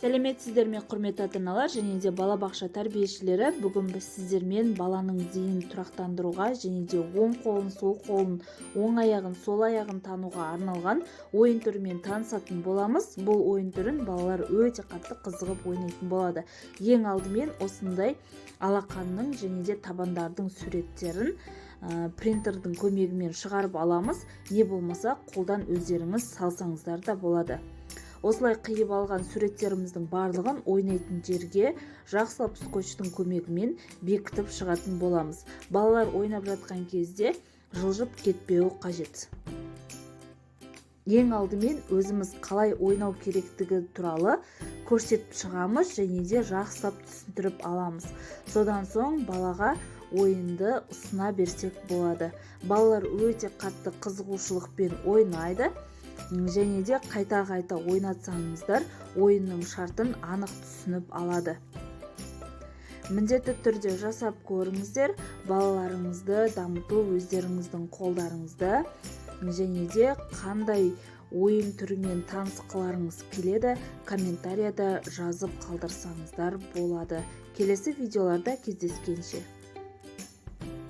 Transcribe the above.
Сәлеметсіздер ме, құрметті ата-аналар және де балабақша тәрбиешілері! Бүгін біз сіздермен баланың зейінін тұрақтандыруға және де оң қолын, сол қолын, оң аяғын, сол аяғын тануға арналған ойын түрімен танысатын боламыз. Бұл ойын түрін балалар өте қатты қызығып ойнайтын болады. Ең алдымен осындай алақанның және де табандардың суреттерін принтердің көмегімен шығарып аламыз, не болмаса қолдан өздеріңіз салсаңыздар да болады. Осылай қиып алған суреттеріміздің барлығын ойнайтын жерге жақсылап скотчтың көмегімен бекітіп шығатын боламыз. Балалар ойнап жатқан кезде жылжып кетпеуі қажет. Ең алдымен өзіміз қалай ойнау керектігі туралы көрсетіп шығамыз және де жақсылап түсіндіріп аламыз. Содан соң балаға ойынды ұсына берсек болады. Балалар өте қатты қызығушылықпен ойнайды және де қайта-қайта ойнатсаңыздар, ойынның шартын анық түсініп алады. Міндетті түрде жасап көріңіздер. Балаларыңызды дамыту өздеріңіздің қолдарыңызда. Және де қандай ойын түрімен танысқыларыңыз келеді, комментарияда жазып қалдырсаңыздар болады. Келесі видеоларда кездескенше!